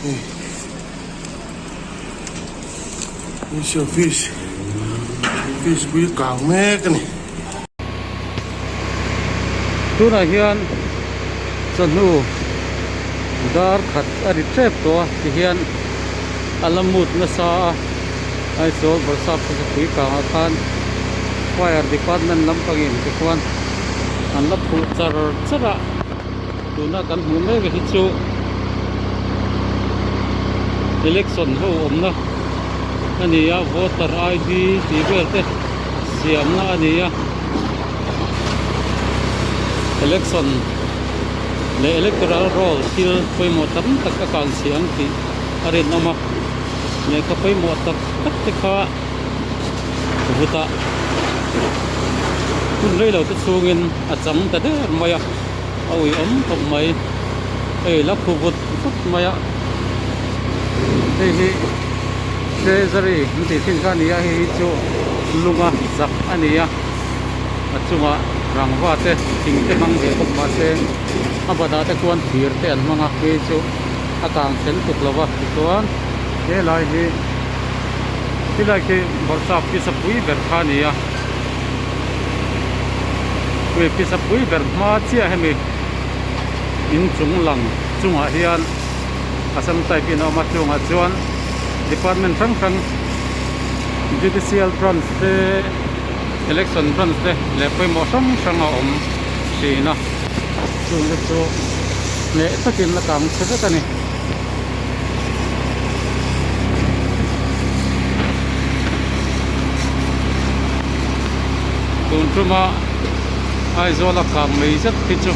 Hei DC office office pui kang mek a ni. Tunah hian chawhnu dar khat a ri tep tawh a tihian a la mut nasa a Aizawl Bawrhsap Sasapui kangah khan fire department lampangin tikhuan an la phuh char char a. Tuna kan hmuh mek hi chu election ho awmna a ni a voter ID tih vel te siamna a ni a election leh electoral roll thil pawimawh tam tak a kang chhe ang tih a rinawm a lehkha pawimawh tak tak te kha vutah hun reilo te chhungin a chang ta der mai a. A ui awm khawp mai hei la khu vut vut mai a hei hi treasury an tih thin kha a ni a hei hi chu lunga zak a ni a a chungah rangva te thing te hmang ve bawk mahse a batah te chuan thir te an hmang a hei chu a kang then tuk lo va tichuan helai hi helai khi bawrhsap pisa pui ber kha a ni a. Ui pisa pui ber hma chiah hemi inchung lang chungah hian Assam type in a awm a chungah chuan department hrang hrang judicial branch te election branch te leh pawimawh hrang hrang a awm thin a chung te chu hneh takin a kang chhe vek a ni. Tun tuma Aizawl a kang mai zet hi chu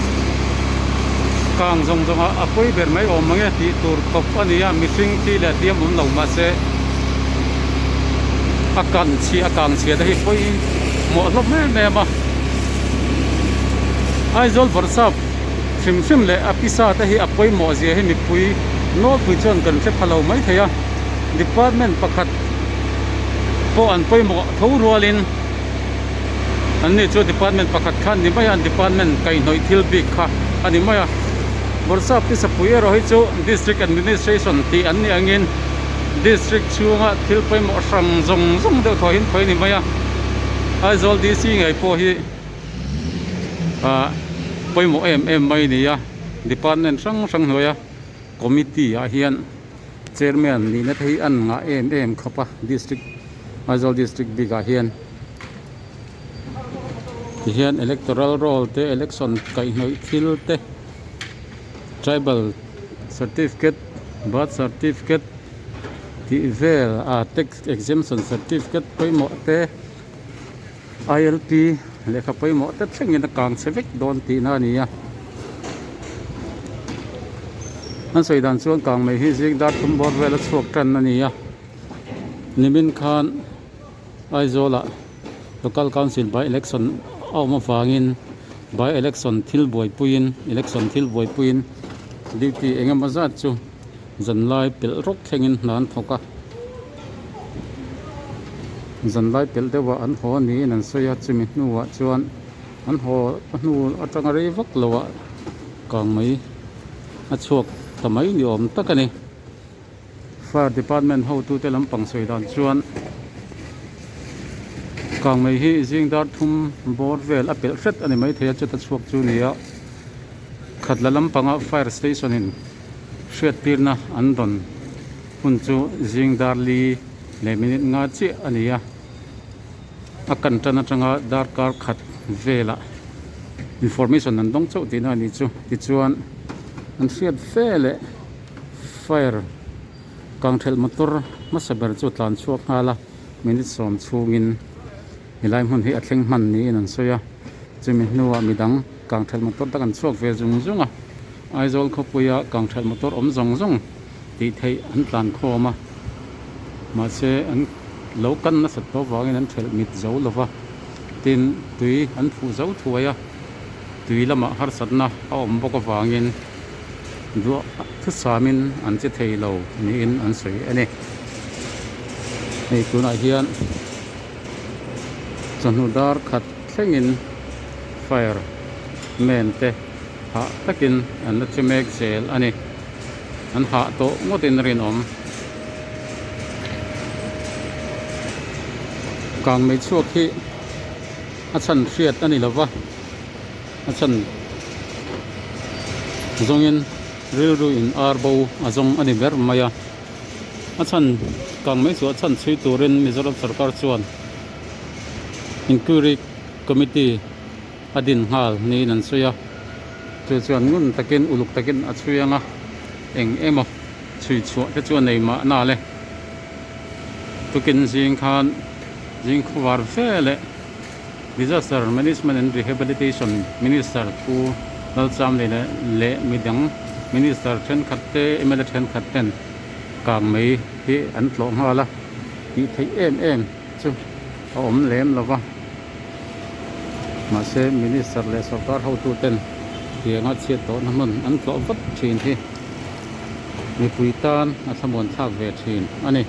kang zawng zawng a a pawi ber mai awm ang e tih tur khawp a ni a mihring thi leh hliam awm lo mahse a kan chhia a kang chhia te hi pawi mawh hlawm em em a Aizawl bawrhsap Hrim hrim leh a pisa te hi a pawimawh zia hi mipui nawlpui chuan kan hre pha lo mai thei a, department pakhat pawh an pawimawh tho rualin an ni chu department pakhat kha an ni mai a, an department kaihhnawih thil bik kha a ni mai a. Bawrhsap tisapui erawh hi chu district administration tih an nih angin district chhunga thil pawimawh hrang zawng zawng deuh thaw hi an khawi a ni mai a, Aizawl DC ngei pawh hi. ah pawimawh em em mai a ni a department hrang hrang hnuaia committee ah hian chairman nihna te hi an ngah em em khawp a district Aizawl district bik ah hian tihian electoral roll te election kaihhnawih thil te tribal certificate birth certificate tih vel ah tax exemption certificate pawimawh te. ILP lehkha pawimawh te thlengin a kang chhe vek dawn tihna a ni a an sawi dan chuan kang mai hi zing dar thum bawr vel a chhuak tan a ni a nimin khan Aizawl ah local council by election a awm avangin by election thil buaipuiin election thil buaipuiin duty eng emaw zat chu Zanlai pelh rawk thlengin hna an thawk a, zanlai pelh deuhah an haw niin an sawi a, chumi hnuah chuan an haw hnu atanga rei vak loah kang mai a chhuak ta mai ni awm tak a ni. Fire department hotute lampang sawi dan chuan kang mai hi zing dar thum bawr vel a pelh hret a ni maithei a, chuta chhuak chu ni a, khatla lampanga fire station in. Hriattirna an rawn hun chu zing dar li leh minute nga chiah a ni a, a kan tan atanga darkar khat velah information an dawng chauh tihna a nih chu. Tichuan an hriat fe leh fire kangthelh motor hmasa ber chu a tlan chhuak nghal a, minute sawm chhungin helai hmun hi a thleng hman niin an sawi a, chumi hnuah midang kangthelh motor te kan chhuak ve zung zung a. Aizawl khawpuia kangthelh motor awm zawng zawng tih theih an tlan khawm a, mahse an lo kan nasat tawh avangin an thelh mit zo lo va, tin tui an phuh zo thuai a, tui lamah harsatna a awm bawk avangin duah thusamin an che thei lo niin an sawi a ni. Hei tunah hian chawhnu dar khat thlengin fire man te. Hah takin an la che mek zel a ni. An hah tawh ngawtin a rinawm. Kang mai chhuak hi a chhan hriat a ni lo va, a chhan zawngin rilru in ar bo a zawng a ni ber mai a. A chhan kang mai chu a chhan chhui turin Mizoram sorkar chuan inquiry committee a din nghal niin an sawi a, chu chuan ngun takin uluk takin a chhui ang a, eng emaw chhui chhuah te chu a nei mahna le. Tukin zing khan zing khuvar ve leh Disaster Management and Rehabilitation Minister Pu Lalchamlei leh leh midang Minister thenkhat te mla thenkhat ten kang mai hi an tlawh nghal a, tih theih em em chu a awm lem lo va. Mahse Minister leh sorkar hotu ten tianga chhiat tawhna hmun an tlawh vat thin hi mipui tan a thlamuan thlak ve thin a ni.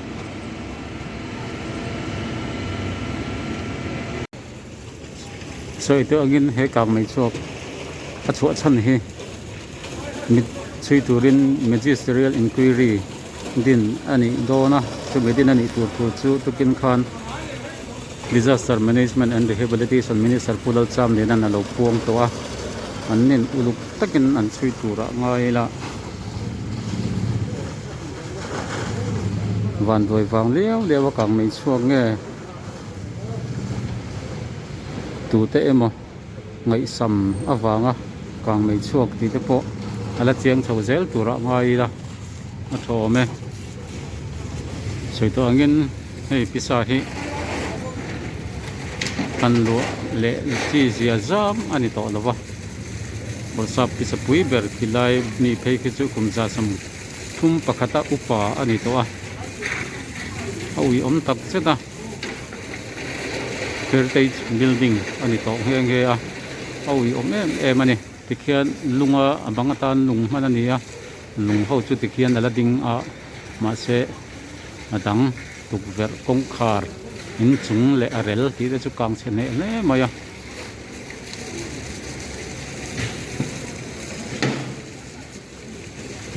Sawi tawh angin he kang mai chhuak a chhuah chhan hi mit chhui turin Magisterial Inquiry din a nih dawn a, chumi din a nih tur thu chu tukin khan Disaster Management and Rehabilitation Minister Pu Lalcham Lianan a lo puang tawh a, an nin uluk takin an chhui turah ngai ila vanduai vang liau liau a kang mai chhuak nge tute emaw ngaihsam avanga kang mai chhuak tih te pawh a la chiang chho zel turah ngai ila a tha awm e sawi tawh angin hei pisa hi han luah leh chi zia zam a ni tawh lo va bawrhsap pisa pui ber khilai mi phei khi chu kum za 31 pakhata upa a ni tawh a a uiawm tak zet a. Heritage building a ni tawh nghe nghe a a uiawm em em a ni tikhian lunga a bang atan lung hman a ni a lung ho chu tikhian a la ding a mahse a dang tukverh kawngkhar inchung leh a rel tih te chu kang chhe hneh hle mai a.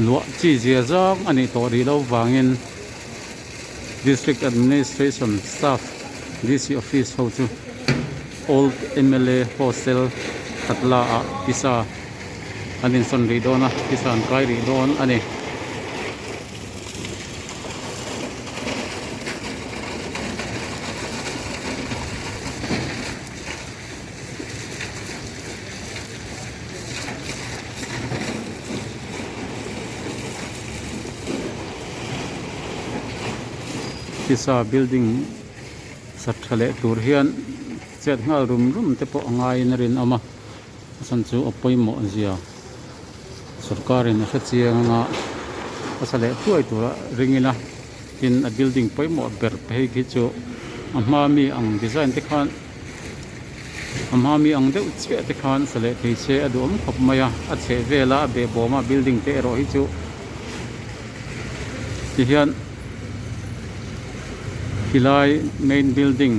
Luah chi zia zang a nih tawh rih loh vangin District Administration Staff DC Office ho chu Old mla Hostel Khatla ah pisa an insawn rih dawn a, pisa an kai rih dawn a ni. Pisa building sa tha leh tur hian chet nghal rum rum te pawh a ngaiin a rinawm a a chhan chu a pawimawh zia sorkar in a hre chiang anga a sa leh thuai tura ring ila tin a building pawimawh ber phei khi chu a hma mi ang design te khan. A hma mi ang deuh chiah te khan sa leh thei se a duhawm khawp mai a, a chheh vela a behbawm a building te erawh hi chu tihian khilai main building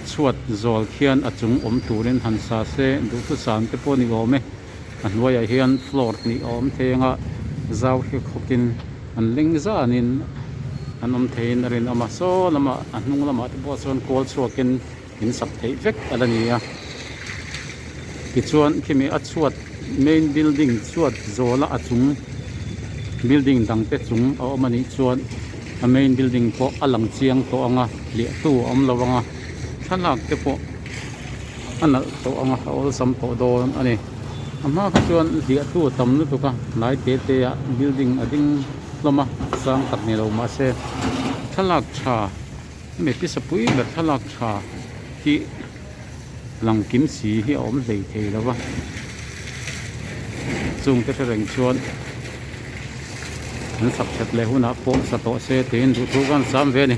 chhuat zawl khian a chung awm turin han sa se duhthusam te pawh ni awm e a hnuaiah hian floor hnih a awm thei anga zau hi khawkin an leng zanin an awm theiin a rinawm a saw lamah a hnung lamah te pawh chuan kawl chhuakin. In sak theih vek a la ni a tichuan khimi a chhuat main building chhuat zawla a chung building dang te chung a awm a nih chuan a main building pawh a lang chiang tawh ang a hliahtu a awm lo ang a thlalak te pawh a nalh tawh ang a a awlsam tawh dawn a ni a hma kha chuan hliahtu a tam lutuk a hnai te te ah building a ding hlawm a sang tak ni lo mahse thlalak tha. Hemi pisa pui ber thlalak tha hi lang kim si hi a awm hlei thei lo va chung te hre reng chuan an sak that leh hunah pawh sa tawh se tiin duhthu khan sam ve a ni.